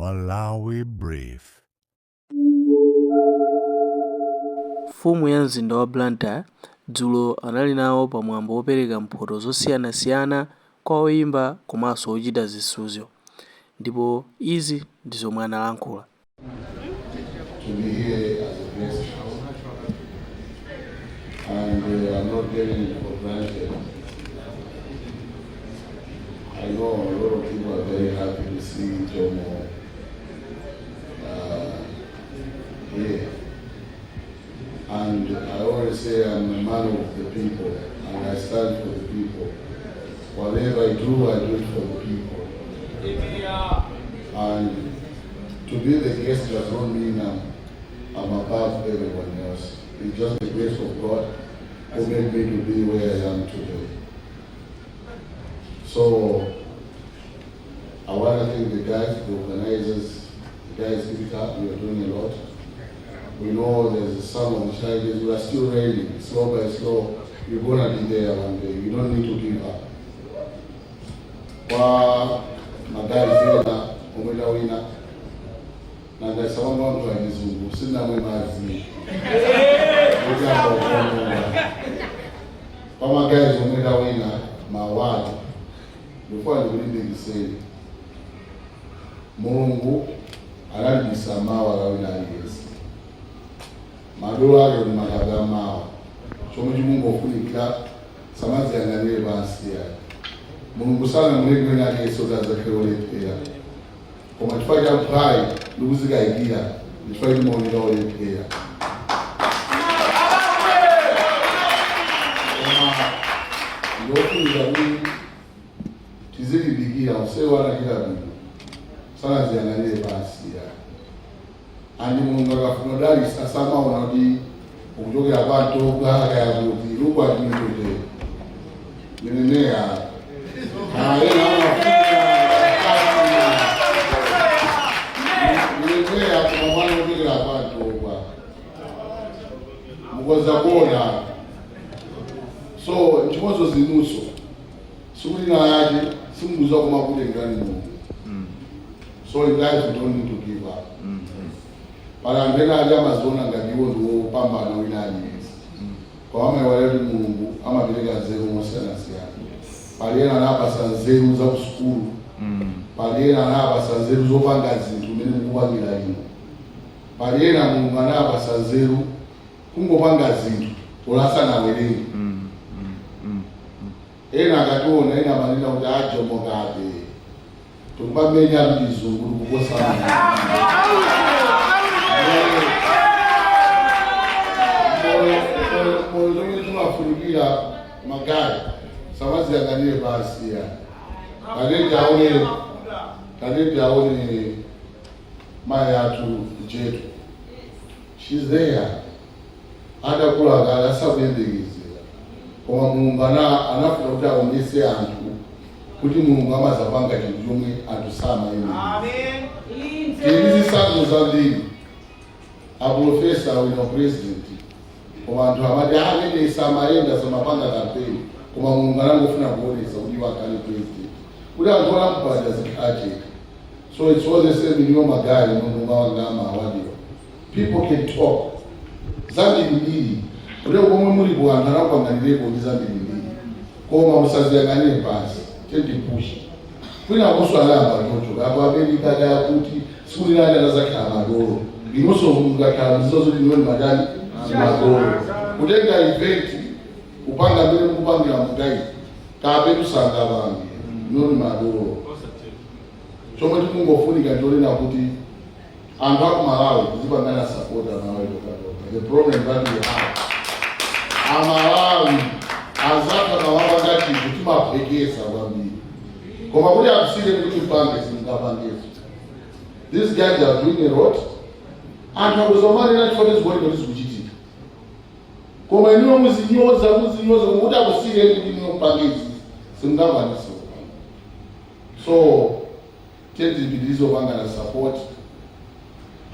Malawi Brief. Mfumu ya mzinda wa Blantyre dzulo anali nawo pa mwambo wopereka mphoto zosiyanasiyana kwa oyimba komanso ochita zisudzo ndipo izi ndi zomwe analankhula. To be here as a guest, and I'm not getting it for granted. I know a lot of people are very happy to see Jomo here. And I always say I'm a man of the people and I stand for the people. Whatever I do it for the people. And to be the guest does not mean I'm above everyone else. It's just the grace of God who made me to be where I am today. So I want to thank the guys, the organizers, the guys, keep it up, you're doing a lot. We know there's some of the challenges, we are still ready, slow by slow, you're gonna be there one day. You don't need to give up. Kwa ma guys ena omwe tawina, nanga samamba anthu achizungu sinamwe madzi kuti ambakuononga. Kwa ma guys omwe tawina ma award, ndifuna ndikulimbikiseni. Mulungu analibisa mawa la wina aliyense, madolo ake ni makabe amawa. Chomwe chimungofunikira, samadziyang'anire pansi yayi. Mulungu sanamuleke wina aliyense kuti adzakhale olephera, koma chifukwa cha mphwayi ndikuzikayikira, ndichifukwa chimaoneka olephera. Koma ndiofunika kuti tizilimbikira. Usewu anachita bwino, sanaziyang'anire pansi yayi. And Mulungu akafuna kudalitsa samaona kuti ukuchokera kwa Ntoga kaya kuti look at me today, millionaire. Ena amafuna millionaire, koma mwana kuchokera kwa Ntoga mukoza kuona. So nchimozo zinunso sikulina yake simukuza kumakutengani Mulungu. So in life you don't need to give up. Pala anthu ena ali amaziona ngati iwo ndiwopambana wina aliyense, koma amaiwala kuti Mulungu amapereka nzeru mosiyanasiyana. Pali ena anapasa nzeru za kusukulu, pali ena anapasa nzeru zopanga zinthu mmene mukupangira ino, pali ena Mulungu anapasa nzeru kungopanga zinthu olasanawerenge. Ena akationa, ena amanena kuti ajomokabe tikupamenya mchizungu tikukosa. Moyo chomwe chimafunikira, ma guys, samaziyang'anire pansi ya. Tatete aone, tatete aone mayi athu Jetu, she's there, adakula kale asakuyembekezera, koma Mulungu anafuna kuti aonese anthu kuti Mulungu amazapanga chinthu chomwe anthu samayembekezera. Tili zisanzo zambiri. Aprofesa wina president, koma anthu amati amene samayenda, samapanga kampeni, koma Mulungu anangofuna kuonesa kuti iwo akhale president kuti anthu olamupanda zikhala chete. So it's all the same in your ma guys nomwe ma award wa. People can talk zambirimbiri kuti komwe mulipo anthu anakupanganireko ndi zambirimbiri, koma musaziyang'anire pansi, tendipusha kwina kuso anayamba chocho apo America kaya kuti siku linali anazakhala madolo. Inonso mungakhala mzizo zoti niwe madani madolo kutenga event kupanga mmene mukupangira mu guys kape tusangapange noni madolo. Chomwe tikungofunika ndionena kuti anthu aku Malawi tizipangana support. Amalawi tokatoka, the problem that we have, Amalawi azatha kawapanga chinthu timaphekesa kwambiri, koma kuti akusire kuti mpange simungapangeso. These guys are doing a lot. Anthu akuzomanena chifukwa tizikuoneka kuti zikuchitika, koma inuyo muzinyoza, muzinyoza, koma kuti akusire kuti inuyo mpange izi simungakwanise kupanga. So tezipitirizo pangana support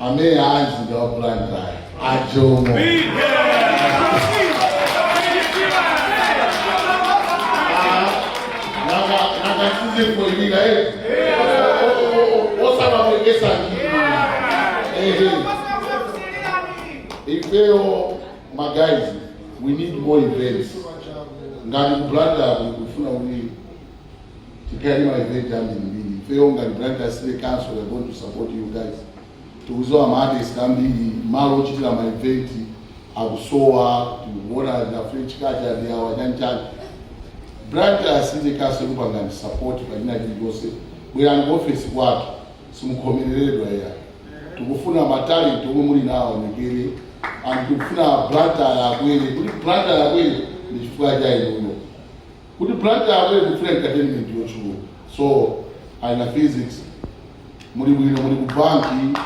amene anzinda wa Blantyre, ajomo. Nakasize kuilira. Osamapwekesa ndinu. Ehe, ifeyo ma guys, we need more events. Ngati ku Blantyre kufuna kuti tikhale ma event ambirimbiri. Ifeyo ngati Blantyre City Council, we are going to support you guys. Tikuziwa ma artist ambiri, malo ochitira ma event akusowa. Tikuona na French culture ndi awa chanchani. Blantyre City Council kupangani support pachina chilichonse. Bwerani ku office kwathu, simukhomereredwa iya. Tikufuna ma talent omwe muli nawo aonekere and tikufuna Blantyre akwere. Kuti Blantyre akwere ndi chifukwa cha inuyo. Kuti Blantyre akwere, tikufuna entertainment yochuluka. So aina Phyzix, muli bwino, muli ku banki,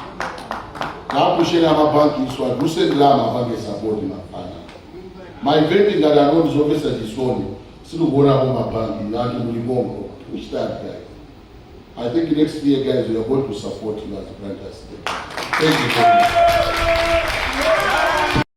kapusheni amabanki iso aduse ndalama apange support mafana ma event ngati anoti. Zopesa chisoni, sitikuonapo mabanki anthu muli bongo. Push that, guys. I think next year, guys, we are going to support you as Blantyre City. Thank you very much.